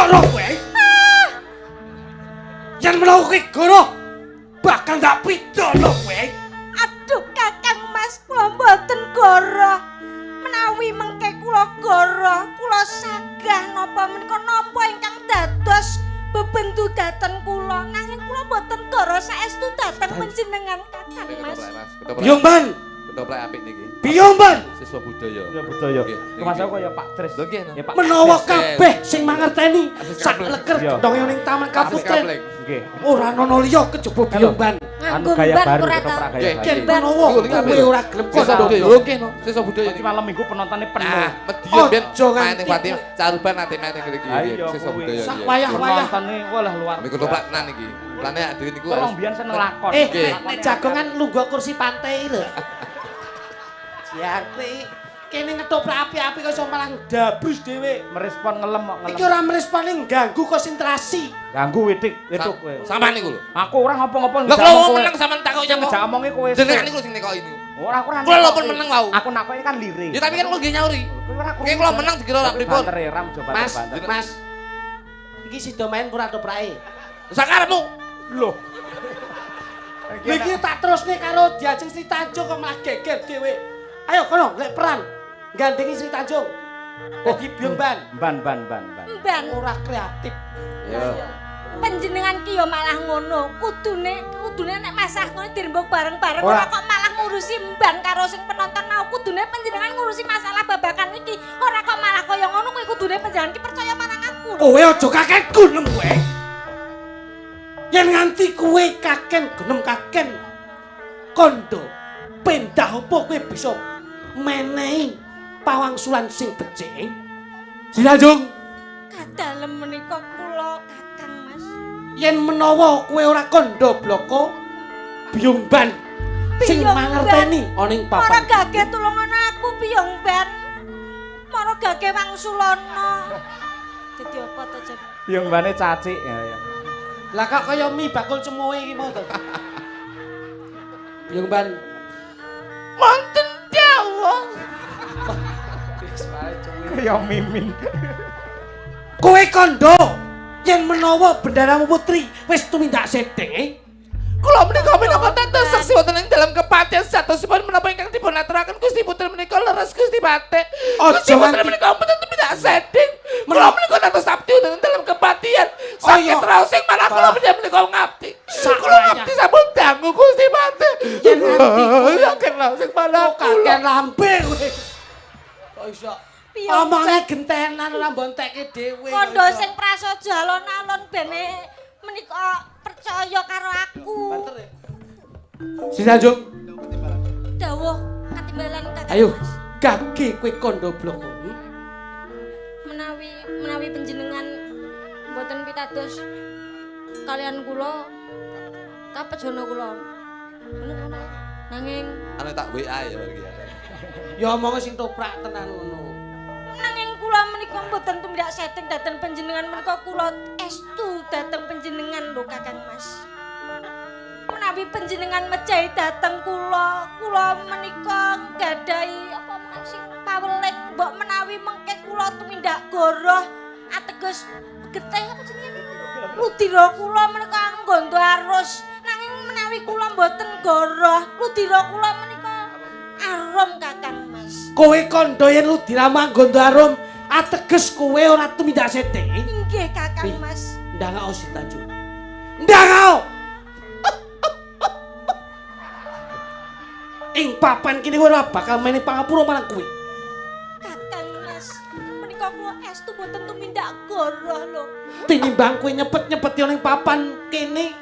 Goro kowe. Yen menawa kowe goro bakal ndak pidana kowe. Aduh Kakang Mas, kula mboten goro. Menawi mengke kula goro, kula sagah napa menika nampa ingkang dados bebendu dhateng kula. Nanging kula mboten goro saestu dhateng panjenengan Kakang Mas. Biyung Ban, Ketoprak apik niki. Biyung Ban. Siswa budaya. Ya budaya. Nggih, Mas aku kaya Pak Tris. Lho nggih, no. Ya Pak Menawa Tris. kabeh sing mangerteni sak leker Iya. gendonge ning Taman Kaputren Kapling. Nggih. ora ana liya kejaba Biyung Ban. Anu Nganggo gaya ban baru ora ta. ketoprak gaya Nggih, baru. Yen Ban. menawa Niku niki kowe ora gelem Siswa kondo. budaya. Lho nggih no. Siswa budaya Iki niki. malam minggu penontonnya penuh. Nah, Medion ben Ojo main nganti ning Fatimah, caruban nate main ning mriki. Ah, iya, Siswa kuwi. budaya. Sak iya. wayah-wayah. Penontonnya walah luar. Niku ketoprak tenan niki. Plane dhewe niku Tolong biyen seneng lakon. Nggih. Nek jagongan lungguh kursi pantai lho. Jangkrik. Kene ngetoprak api-api kok iso malah dabrus dhewe. Merespon ngelem kok ngelem. Iki ora meresponi ganggu konsentrasi. Ganggu witik, wituk kowe. Sampean niku lho. Aku ora ngopo-ngopo. Lah kula wong meneng sampean takok nyapa? Ngejak omongi kowe. Jenengan niku sing nekoki niku. Ora aku ora. Kula lho pun meneng wau. Aku nakoki kan lire. Ya tapi kan kula nggih nyauri. Kowe ora Nggih kula menang dikira ora pripun. Banter ya, Ram coba Mas, banter. Mas. Iki sida main ora toprake. Sakarepmu. Loh. Iki tak terusne karo Diajeng Sri Tanjung kok malah geger dhewe. Ayo kono lek peran. Gandhengi Sri Tanjung. Dadi Biyung Ban. Ban ban ban ban. Ban. Ora kreatif. Ya. Panjenengan ki ya malah ngono. Kudune kudune nek masalah ngono dirembug bareng-bareng Ora. ora kok malah ngurusi mban karo sing penonton mau. Kudune panjenengan ngurusi masalah babakan iki. Ora kok malah kaya ngono kuwi kudune panjenengan ki percaya marang aku. lho. Kowe aja kaken gunem kowe. Yen nganti kowe kaken gunem kaken kondo pendah apa kowe bisa menehi pawangsulan sing becik. Sri Tanjung, Kadalem menika kula Kakang Mas. yen menawa kowe ora kondo bloko Biyung Ban sing Biyung Ban. mangerteni ana ing Mara papan. gage tulungono aku Biyung Ban. Mara gage wangsulana. Dadi apa to, Jan? Biyung bane cacik ya ya. Lah kok kaya mie bakul cemoe iki mau to. Biyung Ban. Wonten dawuh. Kaya mimin. Kowe kondo yen menawa bendaramu putri wis tumindak sedeng. Kula menika minangka tante saksi wonten ing dalem kepatihan satosipun menapa ingkang dipun aturaken Gusti Putri menika leres Gusti Patih. Aja Gusti Putri nganti- menika mboten tumindak sedeng. Kula menika tante sabdi wonten ing dalem kepatihan. Oh, Sakit iya. raos sing malah kula menika ngabdi. Sak Kula wayah. ngabdi sampun dangu Gusti Patih. Yen nganti Yakin raos sing malah kok kaken lambe kowe. Kok iso Biyung omonge gentenan ora mbontekke dhewe. Kondo sing prasaja alon-alon bene menika percaya karo aku. Sri Tanjung, Dawuh katimbalan Kakang ayo Mas. gage kowe kondo bloko. Menawi menawi panjenengan mboten pitados kalian kula kapejana kula. Bener ora? Nanging Anu tak WA ya iki ya. Ya omonge sing toprak tenan ngono. nanging kula menika mboten tumindak setting dhateng panjenengan menika kula estu dhateng panjenengan lho Kakang Mas. Menawi panjenengan mejahi dhateng kula, kula menika nggadahi apa meneh sing paweling mbok menawi mengke kula tumindak goroh ateges getih apa jenenge? Ludira kula menika nggondo arus. Nanging menawi kula mboten goroh, ludira kula menika arum Kakang Mas. Kowe kondo yen ludiramu anggondo arum, ateges kowe ora tumindak sedeng. Inggih Kakang Ih. Mas. Ndangao Sri Tanjung. Ndangao. Ing papan kene ora bakal menehi pangapura marang kowe. Kakang Mas, menika kula estu mboten tumindak goroh lho. Tinimbang kowe nyepet-nyepeti ning papan kene,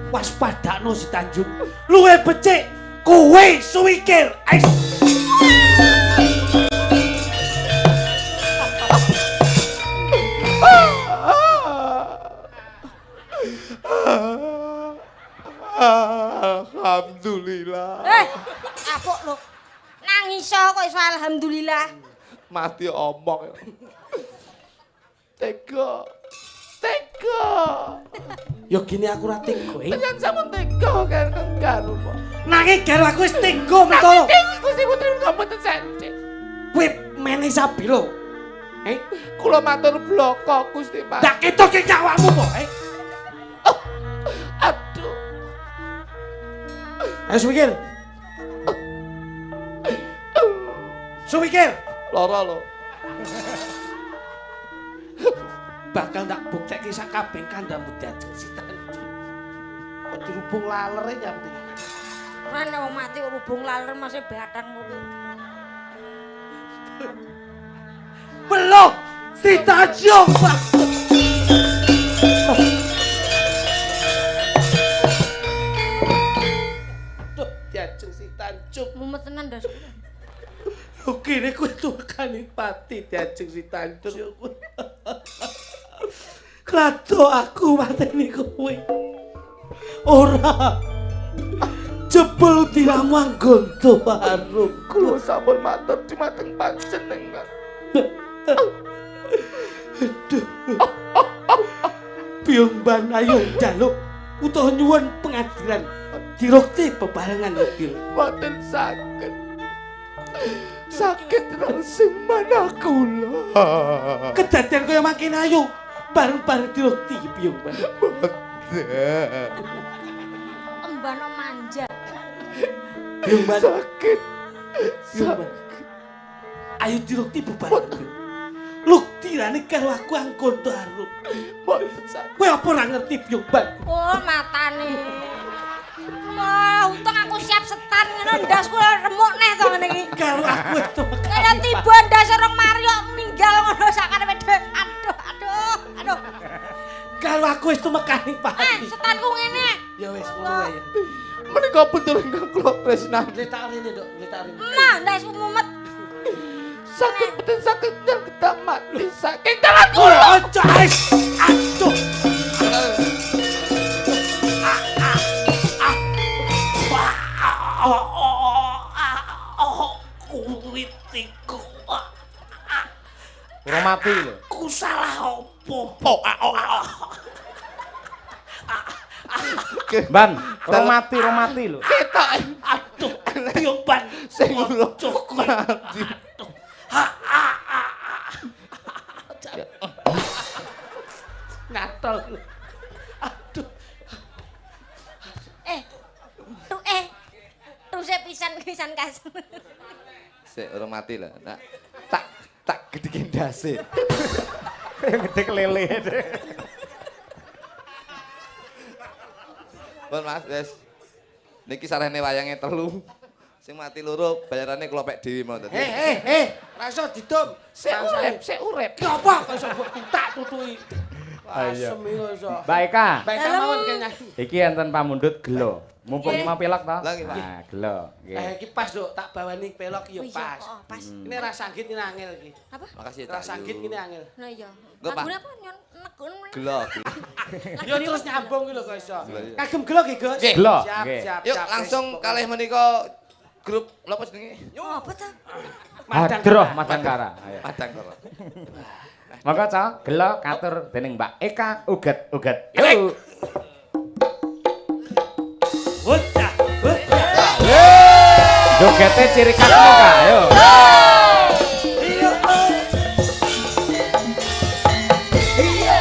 waspadakno Sri Tanjung. Luwe becik kowe suwikir. Ais. Alhamdulillah. Apuk lho. Nangis kok iso alhamdulillah. Mati omong. Tega. Tega. Ya gini aku ora tega. Panjenengan sampun tega kan karo kok. Nanging karo aku wis tega mentolo. Tapi Gusti Putri menika mboten sedeng. Kowe menehi sabila. Eh? Kula matur bloko Gusti Mas. Tak ketoke nyawamu po, eh? Aduh. Ayo sumikir. Sumikir. Lara lho. Bakal tak buktekke sak kabeh kandhamu Diajeng Sitanjung. Kok dirubung lalere nyampe. Ora nek wong mati kok rubung laler masih batang kok. Belum Sitanjung. Duh, Diajeng Sitanjung. Mumet tenan ndas. Lho kene kowe tukane pati Diajeng Sitanjung. Klado aku mateni kowe. Ora. Jebul diramu anggonto baru. Kula sampun matur dumateng panjenengan. Aduh. Biyung Ban ayo njaluk utawa nyuwun pengadilan dirukti bebarengan mobil. Mboten saged. Sakit langsung mana kula. Kedadian kaya makin ayu bareng-bareng dirukti Biyung Ban. Mboten. Embano manja. Biyung Ban sakit. Biyung Ban. Ayo dirukti bebarengan. Luktirane karo aku anggonto arum. Mboten saged. Kowe apa ora ngerti Biyung Ban? Oh, matane. Wah, untung aku siap setan ngono ndasku remuk neh to ngene iki. Karo aku itu. Kaya tiba ndas rong mari kok ninggal ngono sakarepe dhewe. Aduh, aduh, aduh. Karo aku wis tumekaning pati. Eh, setanku ngene. Ya wis ngono wae ya. Menika bentur ingkang kula tresnani. Gletak rene, Nduk, gletak rene. Mah, ndasku mumet. Sakit beten sakit nyel kedah mati saking dalan kula. Aja wis. Aduh. Urung mati lho. Ku salah opo? Ban, urung mati lho. Ketok. Aduh, Biyung Ban sing urung mati. Natol. Aduh. Terus pisan-pisan kas. Sik urung mati lho. Nak tak gedhe ndase. Kaya gedhe lele. Pun Mas, wis. Niki sarehne wayange 3. Sing mati loro bayarane kula pek dhewe mau dadi. Heh, ra iso didum. Sik urip, sik urip. Ki apa kok iso mbok tak tutuki. Iya. Asem iki kok iso. Mbak Eka. Mbak Eka mawon kene. Iki enten pamundhut gelo. Mumpung mau pelok to? Nah, gelo. Nggih. Eh iki pas, Duk, tak bawani pelok ya pas. Oh, pas. Ini ra sanggit ini angel iki. Apa? Makasih ya. Ra sanggit ngene angel. Nah iya. Lagune apa nyon negun. Gelo. Ya terus nyambung iki lho kok iso. Kagem gelo nggih, Gus. Gelo. Siap, siap. Yuk langsung kalih menika grup napa jenenge? Apa ta? Hadroh Madangkara. Madangkara. Monggo, Cak, gelo katur dening Mbak Eka uget-uget. Yuk. Bocah, bocah. Jogete ciri khasmu, Kak. Ayo. Iya. Iya,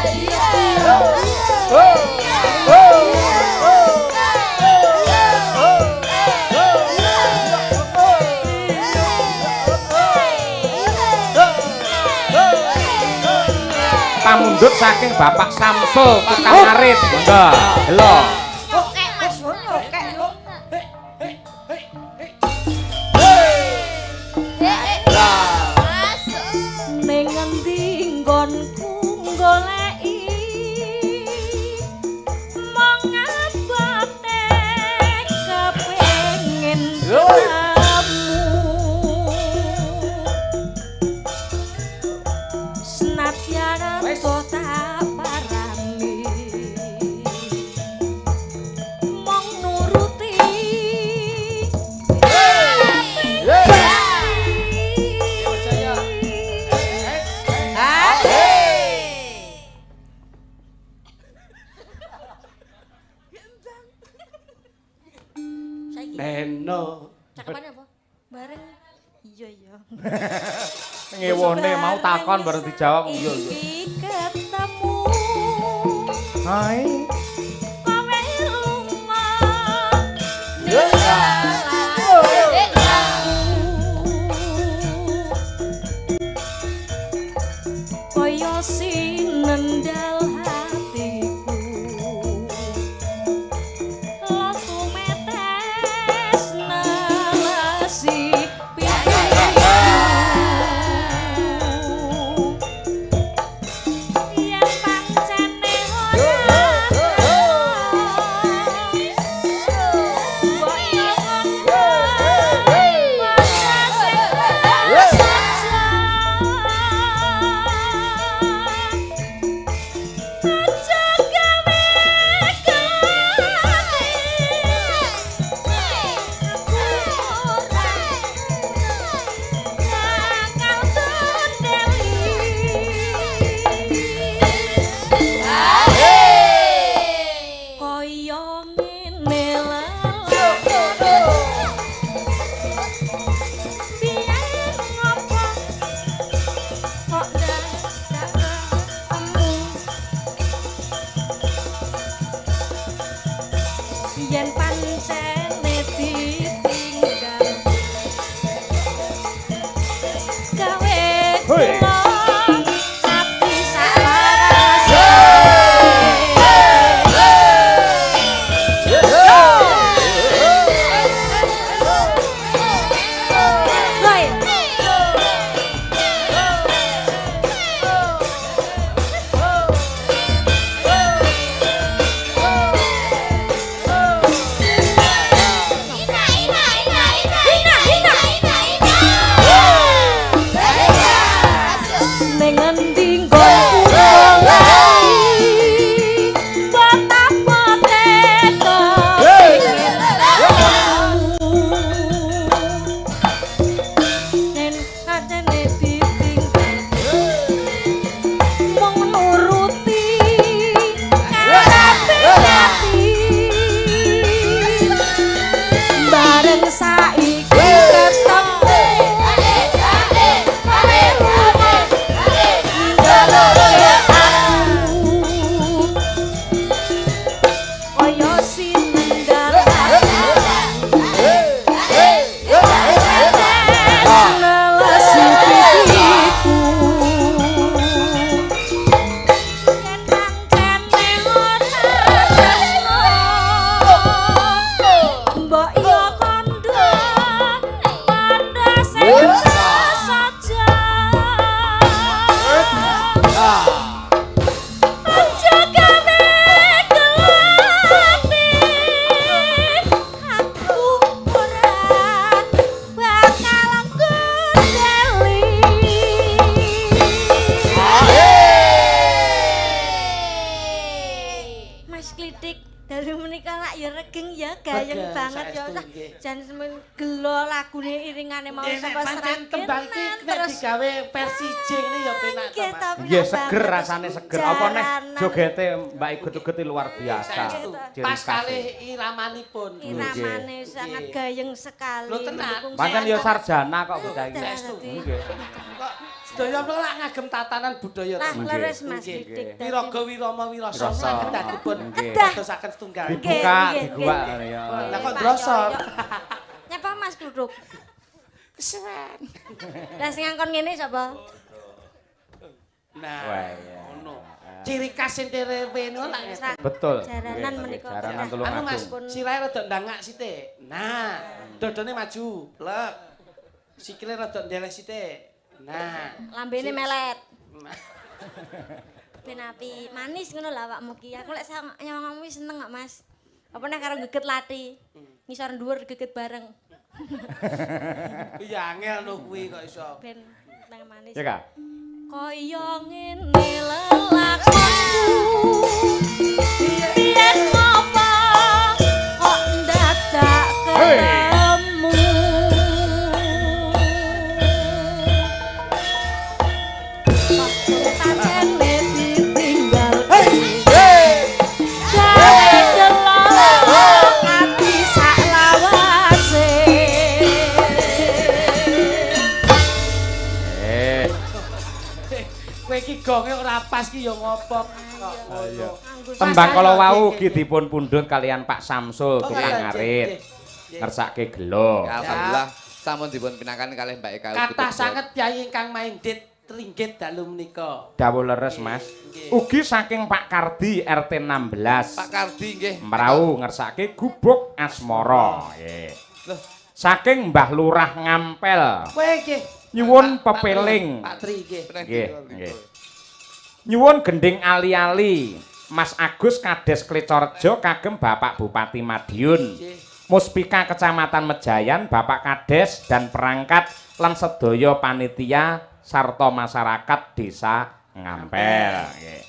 Pamundhut saking Bapak Samsul tukang arit. Monggo, gelo. Nyokek Mas, nyokek yo. Ning ngendi nggonku goleki mong abote kepengin kamu senadyan tak parani mong nuruti. Neno. Cakepane apa? Bareng. Iya. Iya iya. Ngewone mau takon baru dijawab iya iya. Iki ketemu. Hai. Kowe lunga. Kaya sinendal hatiku. Laku metes nalasi pikiranku. Yen pancene ora mbok yo ngono aja gawe kelati aku ora bakal tundeli. Kaya ngene lelakon biyen ngopo kok dadak ketemu yen pancene ditinggal gawe Hei. kula ati salarase. Hoi. Ning endi nggonku lali betapa teko nen kadane ditinggal mung nuruti karepe ati bareng saiki ketemu kaya sinendal nelesi pipiku yen pancene ora tresno mbok yo kandha kandha sing saja. Aja gawe kelati aku ora bakal ngundeli. Mas Klitik dalu menika lak ya regeng ya gayeng Regeng, banget ya. saestu, nggih. Jan semen gelo lagune iringane mau Nggih, nek saka pancen Sragen tembang iki nek terus digawe versi J ngene ya penak to, nggih, Mas. tapi Nggih enak seger banget. rasane seger. Apa neh Jaranan. jogete Mbak Igut-ugut luar biasa. Saestu. Ciri Pas khas. kalih iramanipun. Iramane sangat Nggih. gayeng sekali. Lho, tenan. mendukung Pancen ya sangat. sarjana kok bocah iki. Saestu. Nggih. Kok sedaya menika lak ngagem tatanan budaya Lah to, Mas. leres Mas Nggih. Klitik. Wiraga wirama wirasa Wirasa. lak kedah dipun Nggih. dadosaken setunggal. Dibuka, Nggih, nggih, diguwak nggih. ya. Lah kok Pak ndrosor. Yoyo. Nyapa Mas Kluthuk? Kesuwen. Lah sing ngangkon ngene sapa? Nah, Wah, iya. ngono. Ciri khas entere niku lak ngeten. Betul. Jaranan Nggih, menika. Jaranan Anu Mas, Tulungagung. sirahe rada ndangak sithik. Nah, dodone maju, plek. Sikile rada ndeleh sithik. Nah, Lambene melet. Nah. Ben api manis ngono lho awakmu ki. Aku lek nyawang kuwi seneng kok, Mas. Apa nek karo geget lati. Ngisor dhuwur geget bareng. Iya angel no kuwi kok iso. Ben nang manis. Ya Kak. Kaya ngene lelakonku. Biyen ngopo kok ndadak ketemu. Kok pancene ditinggal. Gawe gelo ati sak lawase. Gonge ora pas ki ya ngopo kok ngono. Tembang kala wau ugi dipun pundhut kalian Pak Samsul tukang ngarit. Ngersake gelo. Alhamdulillah sampun dipun pinangkani kalih Mbak Eka. Kathah sanget piyai ingkang maindit ringgit dalu menika. Dawuh leres, Mas. Ugi saking Pak Kardi RT 16. Pak Kardi nggih. Mrau ngersake gubuk asmara. Nggih. Loh, saking Mbah Lurah Ngampel. Kowe nggih. Nyuwun pepeling. Pak Tri nggih. Nggih, nggih. Nyuwun gending ali-ali Mas Agus Kades Klecorejo kagem Bapak Bupati Madiun. Muspika Kecamatan Mejayan, Bapak Kades dan perangkat lan sedaya panitia sarta masyarakat Desa Ngampel. Nggih.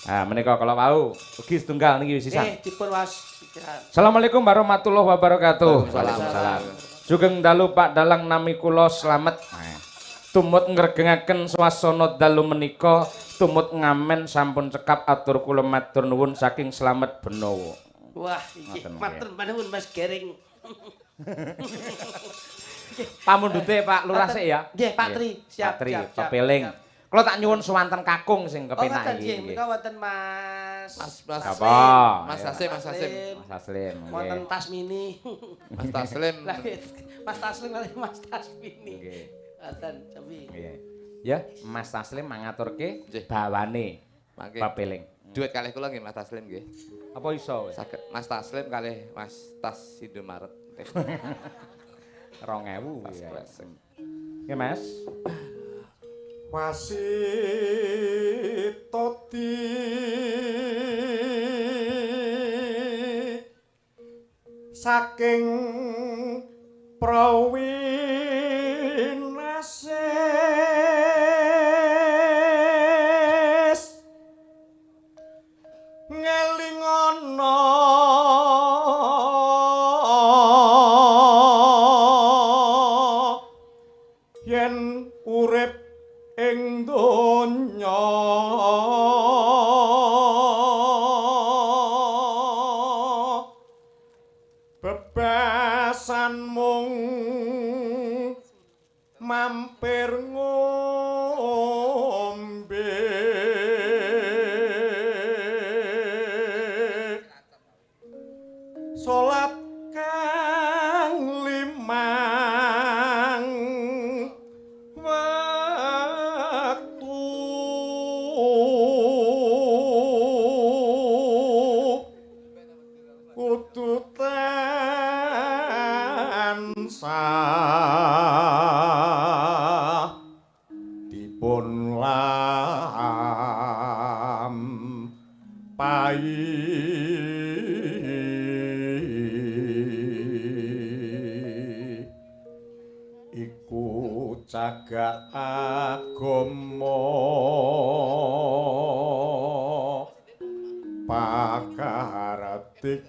Nah, menika kala wau ugi setunggal niki sisan. Nggih, dipun waos pikiran. Assalamualaikum warahmatullahi wabarakatuh. Waalaikumsalam. Sugeng dalu Pak Dalang nami kula slamet. Tumut ngregengaken swasana dalu menika, tumut ngamen sampun cekap atur kula matur nuwun saking Slamet Benowo. Wah, iki matur nuwun Mas Gering. Pamundhute Pak Lurah sik ya. Nggih, Pak Tri, siap, Pak Tri, siap. Pepeling. Kula tak nyuwun swanten kakung sing kepenak iki. Nggih, menika wonten Mas Mas Apa? Mas Taslim, Mas Taslim. Mas Taslim. Wonten Tasmini. Mas Taslim. Mas Taslim kalih Mas Tasmini. Nggih. Wonten sami. Nggih. Ya, Mas Taslim mangaturke bawane pepeling. Duet kalih kula nggih Mas Taslim nggih. Apa iso? Saged Mas Taslim kalih Mas Tas Indomaret. 2000 ya. Nggih, Mas. Wasitoti saking Prawinasis ngelingono yen urip ing donya bebasan mung mampir ngombe salat kang limang wektu kudu tansah dipun lampahi iku cagak agama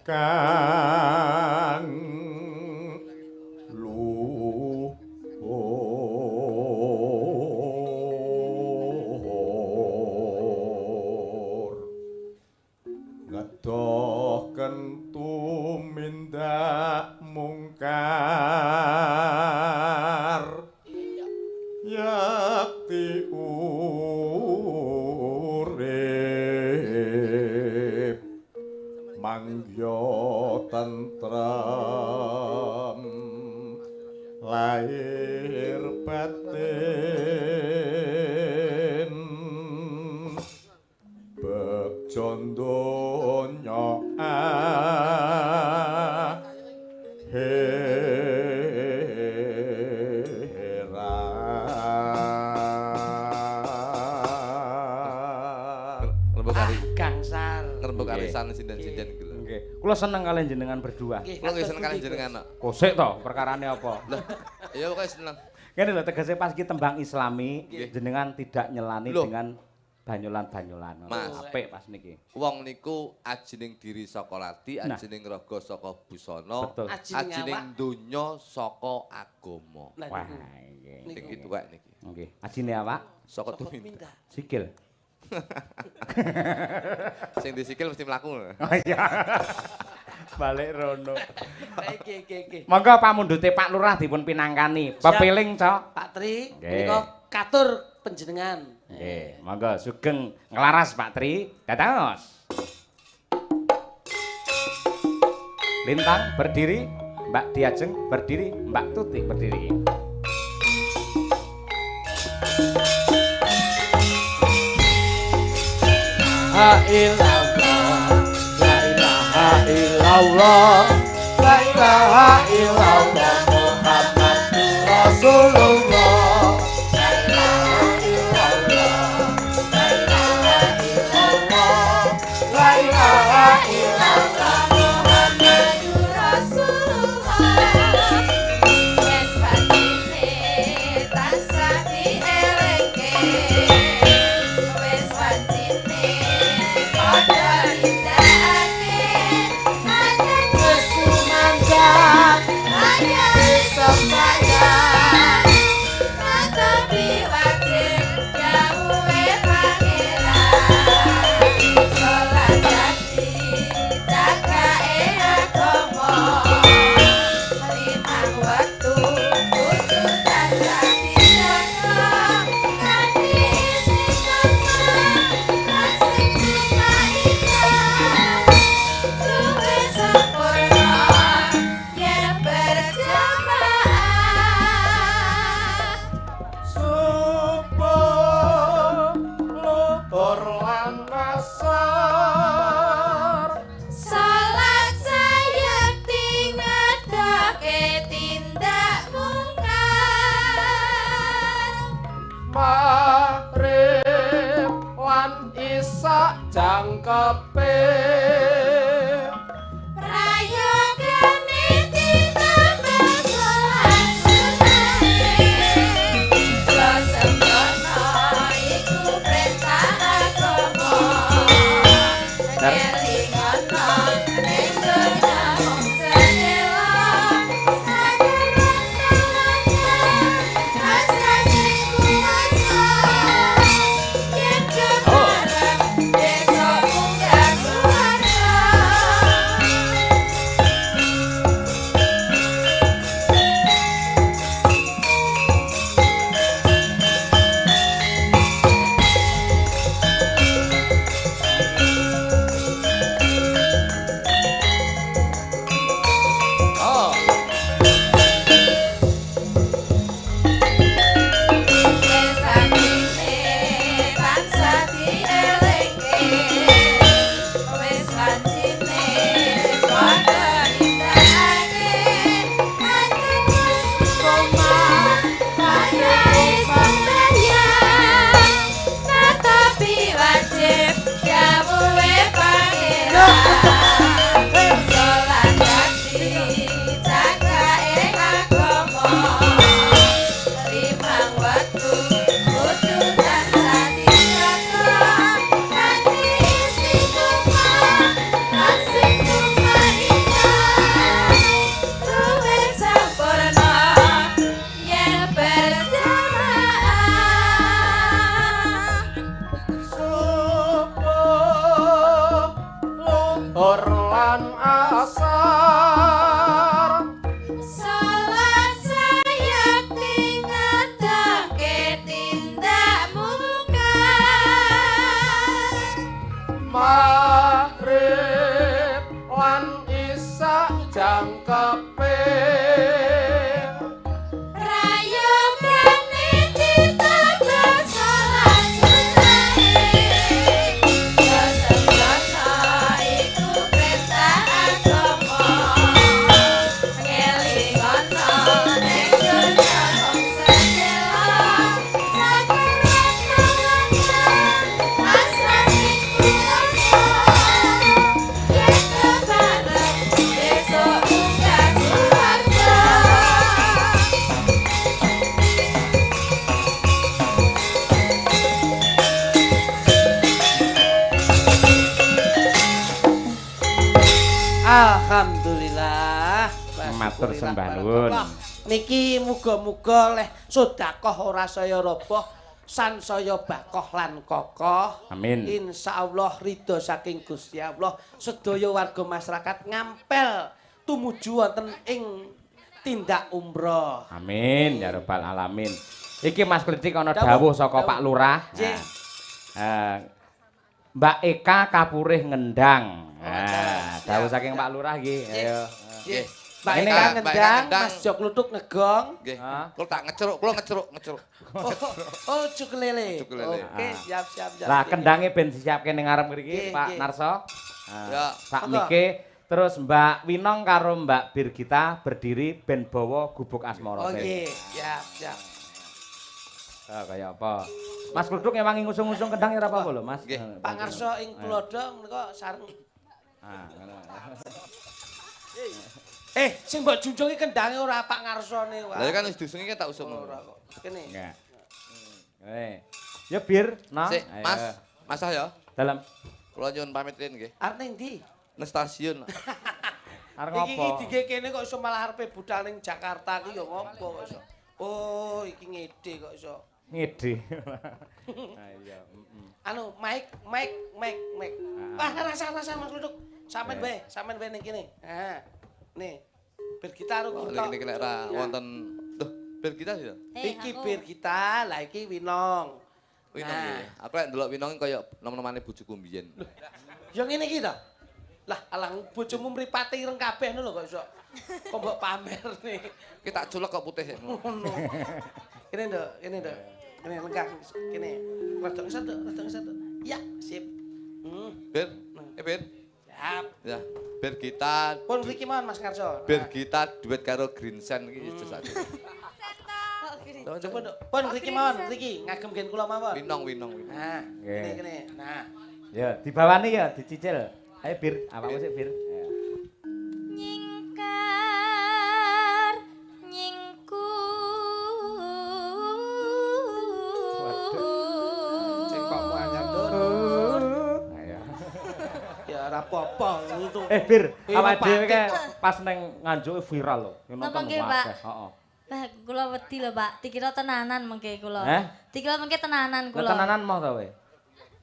pakartikan luhur ngedoh kentu mindak mungkar yakti urip mangya tentrem lahir batin begjo donya akhirat. Rembug kali gangsar. Rembug arisan sinden-sinden iki lho. Nggih. Kula seneng kalian jenengan berdua. Kula nggih seneng kalian jenengan kok. Kosek to perkarane apa? Lah, ya pokoke seneng. Ngene lho tegese pas iki tembang Islami jenengan tidak nyelani Loh. dengan banyolan-banyolan. Mas. Apik pas niki. Wong niku ajining diri saka lati, Nah. ajining raga saka busana, Betul. Ajining ajining donya saka agama. Lah Wah, niku. nggih. Sing ki tuwek niki. Nggih. Ajine awak Saka Saka tumindak. tumindak. sikil. Sing disikil mesti mlaku. Oh iya. Balik rono. Iki iki iki. Monggo pamundhute Pak Lurah dipun pinangkani. Pepiling, Cok. Pak Tri, Nggih. menika katur panjenengan. Nggih, monggo sugeng nglaras Pak Tri. Dados. Lintang berdiri, Mbak Diajeng berdiri, Mbak Tuti berdiri. La ilaha, la ilaha illallah, la ilaha illallah Muhammadur Rasulullah. La ilaha illallah, la ilaha illallah, la ilaha illallah Muhammadur Rasulullah. Wes batine tansah dielingke, wes wajine padha nindakake, aja sumandang aja sembayang, tetapi wajib dawuhe pangeran. Salat dadi cakake agama, limang wektu kudu tansah dijaga, kanthi istiqomah lan sing tumainah, luwih sempurna yen berjamaah. Subuh luhur lan asar, Salat sayekti ngedoke tindak mungkar, maghrib lan isak jangkepe, prayogane ditambah salat sunahe. Sembrono iku perintah agama, ngelingono ning donya mung sedhela, sager sing kuwasa, yen kepareng besok munggah swarga. Oh. Wes atine tansah dielingke, wis wajine padha nindakake, aja istiqomah padha sembahyang, tetapi wajib dawuhe pangeran. Salat dadi cakake agama, limang wektu kudu tansah dijaga, kanthi istiqomah lan sing tumainah, luwih sampurna yen berjamaah. Subuh luhur lan asar, Salat sayekti ngedoke tindak mungkar, maghrib lan isak jangkepe, prayogane ditambah salat sunahe. Sembrono iku perintah agama, ngelingono ning donya mung sedhela, sager asra sing kuwasa, yen kepareng besok munggah swarga. Alhamdulillah. Matur sembah nuwun. Niki muga-muga leh sedekah ora saya roboh, sansaya bakoh lan kokoh. Amin. Insyaallah ridho saking Gusti Allah, sedaya warga masyarakat ngampel tumuju wonten ing tindak umroh. Amin ya rabbal alamin. Iki Mas Klithik ana dawuh saka Pak Lurah. Nggih. Mbak Eka kapurih ngendang. Nah, dawuh saking Pak Lurah nggih. Ayo. Nggih. Mbak Eka ngendang, Mas Jok Kluthuk ngegong. Nggih. Kula tak ngeceruk, kula ngeceruk. Oh, ukulele. Oke, siap. Lah kendange ben disiapke ning ngarep mriki Pak Narso. Ya. Sak mike terus Mbak Winong karo Mbak Birgita berdiri ben bawa gubuk asmara. Oh nggih, siap, siap. Ah, kaya apa? Mas Kluthuk ngewangi ngusung-ngusung kendang ya ora apa-apa lho, Mas. Pak Ngarso ing Tulodo menika sareng. Ah, ngono. Sing mbok junjungi kendange ora Pak Ngarsone wae. Lah kan wis diusungi kan tak usung. Ora kok. Kene. Enggak. Ya Bir, nah. Sik, Mas, Mas ya. Dalem. Kula nyuwun pamit riyin nggih. Arep ning ndi? Nang stasiun. Arep ngopo? Iki dige kene kok iso malah arepe budal ning Jakarta ki ya ngopo kok iso. Oh, iki ngede kok iso. Ngede. Ha iya, Anu, mic. Wah, rasa Mas Kluthuk. Sampeyan wae, ning kene. Ha. Nih, Birgita karo kita. Niki nek ra wonten. Duh, Birgita ya? Iki Birgita, lah iki Winong. Winong nggih. Aku lek ndelok Winong kaya nom-nomane bojoku mbiyen. Ya ngene iki to. Lah, alang bojomu mripate ireng kabeh ngono lho kok iso. Kok mbok pamerne. Ki tak culek kok putih. Ngono. Kene, Nduk, kene, Nduk. Kene lengkah kene. Rada ngesot, rada ngesot. Ya, sip. Bir. Bir. Siap. Ya. Birgita pun mriki mawon Mas Ngarso. Birgita duet karo Green Sen iki jejak. Coba Nduk, pun mriki mawon, mriki ngagem gen kula mawon. Winong. Nah, kene. Nah. Ya, dibawani ya, dicicil. Ayo Bir, awakmu sik Bir. Nyingkar nyingkur. Cengkokmu anyar, Nduk. Ayo. Ya ora apa-apa itu. Bir, awake dhewe kae pas ning Nganjuk viral lho. Napa nggih, Pak? Heeh. Lah kula wedi lho, Pak. Dikira tenanan mengke kula. Dikira mengke tenanan kula. Lah tenanan moh ta kowe?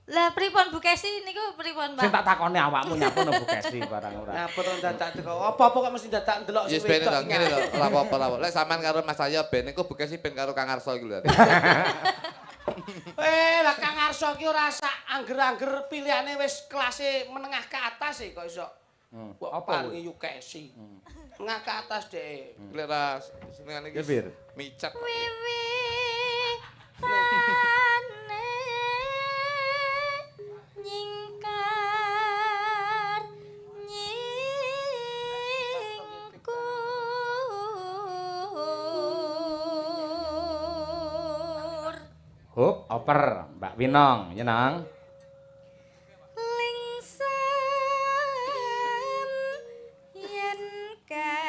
Lah pripun Bu Kesi niku pripun, Pak? Sing tak takoni awakmu nyapa no Bu Kesi barang ora. Nyapa to dadak teko. Apa-apa kok mesti dadak ndelok sing wedok. Wis ben ngene lho, ora apa-apa ora. Lek sampean karo Mas Cahyo ben iku Bu Kesi ben karo Kang Arso iki lho. Lah Kang Arso ki ora sak angger-angger pilihane wis kelase menengah ke atas e kok iso. Kok Apa paringi Yu Kesi. Menengah ke atas dhek. Lek ra senengane iki micak. Wiwi. Nyingkar nyingkur. Hup, oper Mbak Winong, ya Nang. Lingsem yen kemutan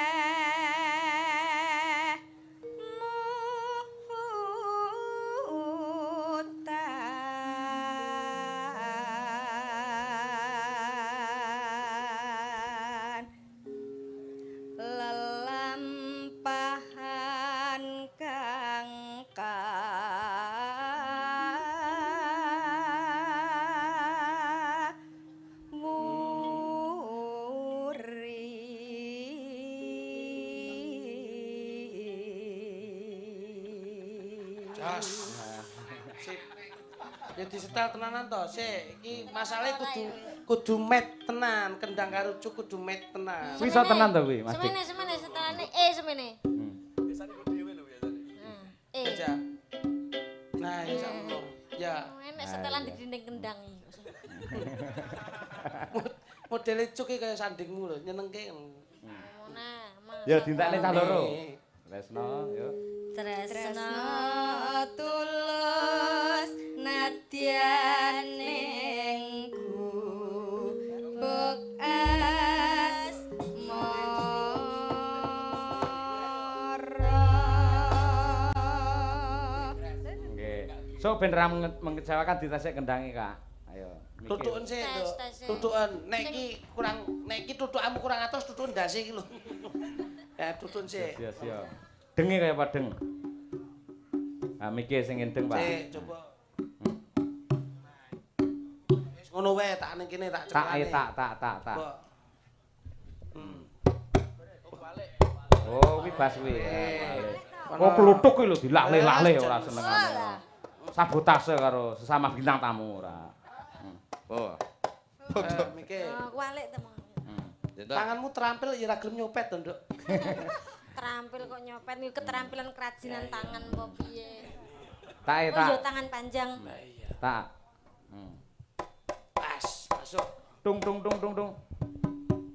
lelampahan kang Jos. Sip. Ya disetel tenanan to. Sik, iki masalahe kudu met tenan, kendang karo cuk kudu met tenan. Kuwi iso tenan to kuwi, Mas Dik? Semene setelane semene. Biasane ku dhewe lho biasane. Ya. Nah, ya sakmono. Ya. Enek setelan di dinding kendang iki. Modele cuk iki kaya sandingmu lho, nyenengke. Nah, Ya dintekne cah loro. Tresno, yo. Tresno tulus nadyan ning gubuk asmara. Nggih. So ben ra mengecewakan ditesek kendange, Kak. Ayo. Tutuken sik, Nduk. Tutuken. Nek iki kurang, nek iki tutukanmu kurang atos, tutuken ndase iki lho. Ya tutun sik. Iya, iya. Denge kaya apa deng? Ha miki sing endeng, Pak. Sik, coba. Wis ngono wae tak ning kene tak cekelane. Tak. Oh, kuwi bas kuwi. Oh, kluthuk kuwi lho dilale-lale ora senengane. Sabotase karo sesama bintang tamu ora. Oh. Mikir. Kualik to. Tanganmu terampil ya ora gelem nyopet to, Nduk. Terampil kok nyopet niku keterampilan kerajinan tangan apa piye? Tak tak. Oh, tangan panjang. Lah iya. Tak. Pas, masuk. Tung tung tung tung tung.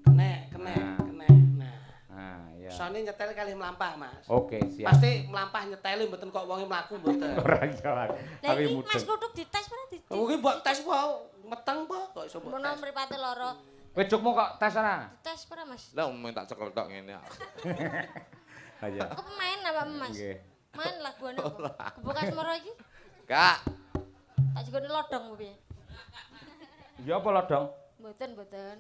Kene, kene, kene. Nah. Nah, iya. Sone nyetel kali mlampah, Mas. Oke, siap. Pasti mlampah nyeteli mboten kok wonge mlaku mboten. Ora iya. Tapi mudeng. Mas Kluthuk dites ora di? Kuwi mbok tes wae, meteng po kok iso mbok tes. Menawa mripate lara. Wejukmu kok tes ora? Dites ora, Mas? Lah mung tak cekel tok ngene. Ha iya. Aku main apa, Mas? Nggih. Main laguane apa? Gebuk Asmara iki? Kak. Tak jikone lodong piye? Ya apa lodong? Mboten, mboten.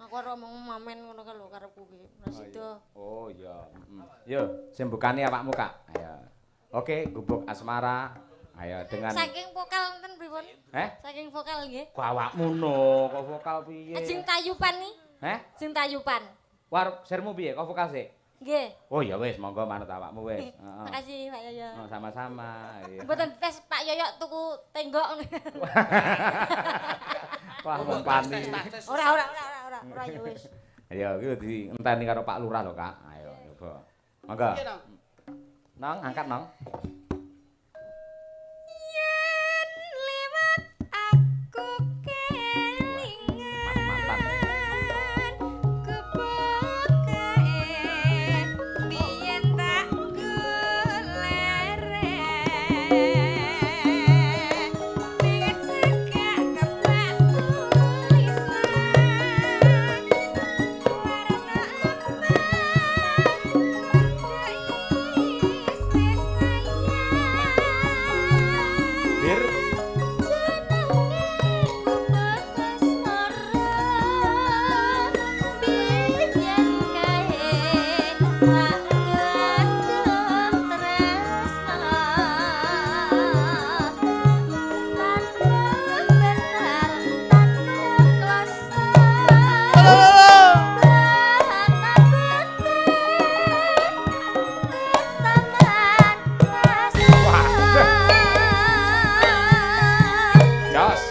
Aku ora omong mamen ngono kae lho karepku ki. Ora sida. Oh iya, heeh. Yo, sembukane awakmu, Kak. Ayo. Oke, Gubuk Asmara. Ayo dengan saking vokal wonten pripun? Eh? Saking vokal nggih. Kok awakmu no, kok vokal piye? Sing tayupan ni. Heh? Sing tayupan. War sirmu piye? Kok vokal sik? Nggih. Oh ya wis, monggo manut awakmu wis. Heeh. Makasih Pak Yoyo. Oh, sama-sama. Iya. Mboten tes Pak Yoyo tuku tenggok. Wah, mempani. Ora ora ora ora ora ya wis. Ayo iki dienteni karo Pak Lurah lho, Kak. Ayo coba. Monggo. Nong, angkat nong. Yen liwat aku kelingan kebekae biyen tak golere ning cekak kebak tulisan warna apa Bir Jos.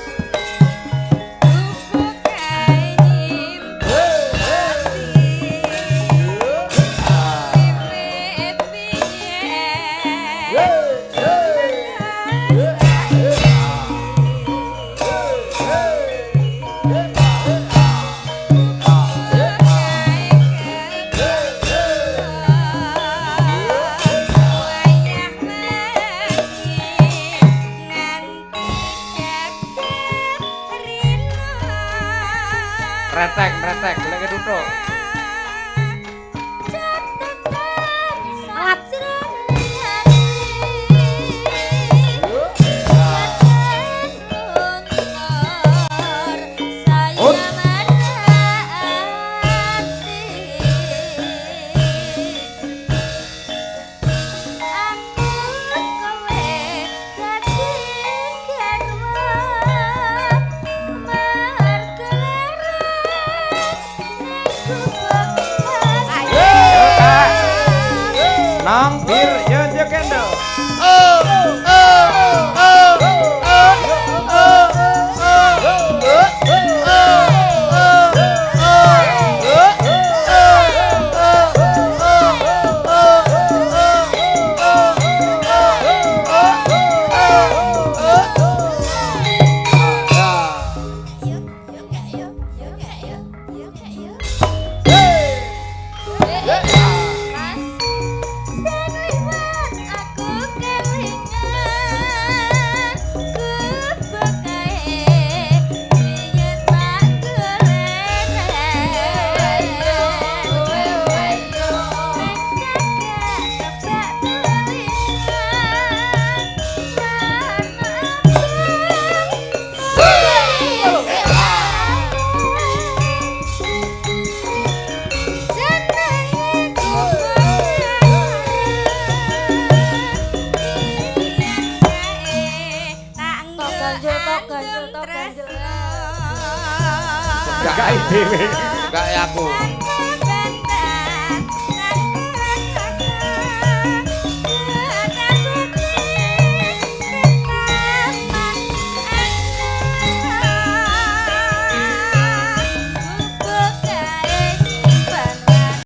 Retek, retek, goleke tutuk. Nong, bir, yo yo kendo. Tok ganjel, tok ganjel, tok ganjel. Gak dhewe. Gak aku.